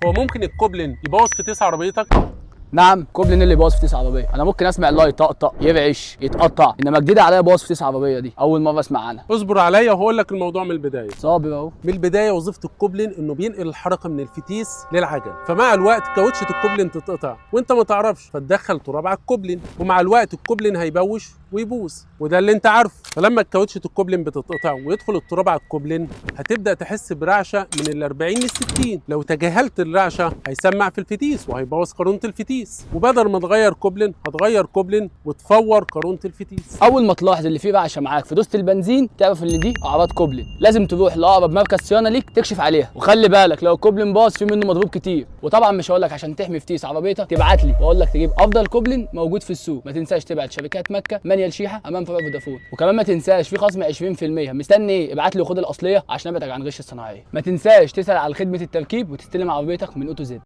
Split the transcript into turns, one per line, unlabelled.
هو ممكن الكوبلين يبوظ فتيس عربيتك؟
نعم، كوبلين اللي يبوظ فتيس عربية؟ انا ممكن اسمع اللي يطقطق يرعش يتقطع، انما جديدة عليا بوظ فتيس عربية دي، اول مرة اسمع عنها.
اصبر عليا وهقول لك الموضوع من البداية.
صابر اهو.
من البداية وظيفة الكوبلين انه بينقل الحركة من الفتيس للعجل، فمع الوقت كاوتشه الكوبلين تتقطع وانت ما تعرفش، فتدخل تراب على الكوبلين، ومع الوقت الكوبلين هيبوش ويبوظ، وده اللي انت عارفه. فلما الكاوتشه الكوبلين بتتقطع ويدخل التراب على الكوبلين هتبدا تحس برعشه من ال 40 لل 60. لو تجاهلت الرعشه هيسمع في الفتيس وهيبوظ قارونه الفتيس، وبدل ما تغير كوبلين هتغير كوبلين وتفور قارونه الفتيس.
اول ما تلاحظ اللي فيه رعشه معاك في دوسة البنزين تعرف ان دي اعراض كوبلين، لازم تروح لاقرب مركز صيانة ليك تكشف عليها. وخلي بالك لو الكوبلين باظ في منه مضروب كتير. وطبعا مش هقول لك عشان تحمي فتيس عربيتك تبعت لي واقول لك تجيب افضل كوبلين موجود في السوق. ما تنساش تبعت شركات مكة منيل شيحه امام فرع فودافون. وكمان ما تنساش في خصم 20%. مستني ايه؟ ابعت لي وخد الاصلية عشان ابعدك عن غش الصناعية. ما تنساش تسال على خدمة التركيب وتستلم عربيتك من اوتو زد.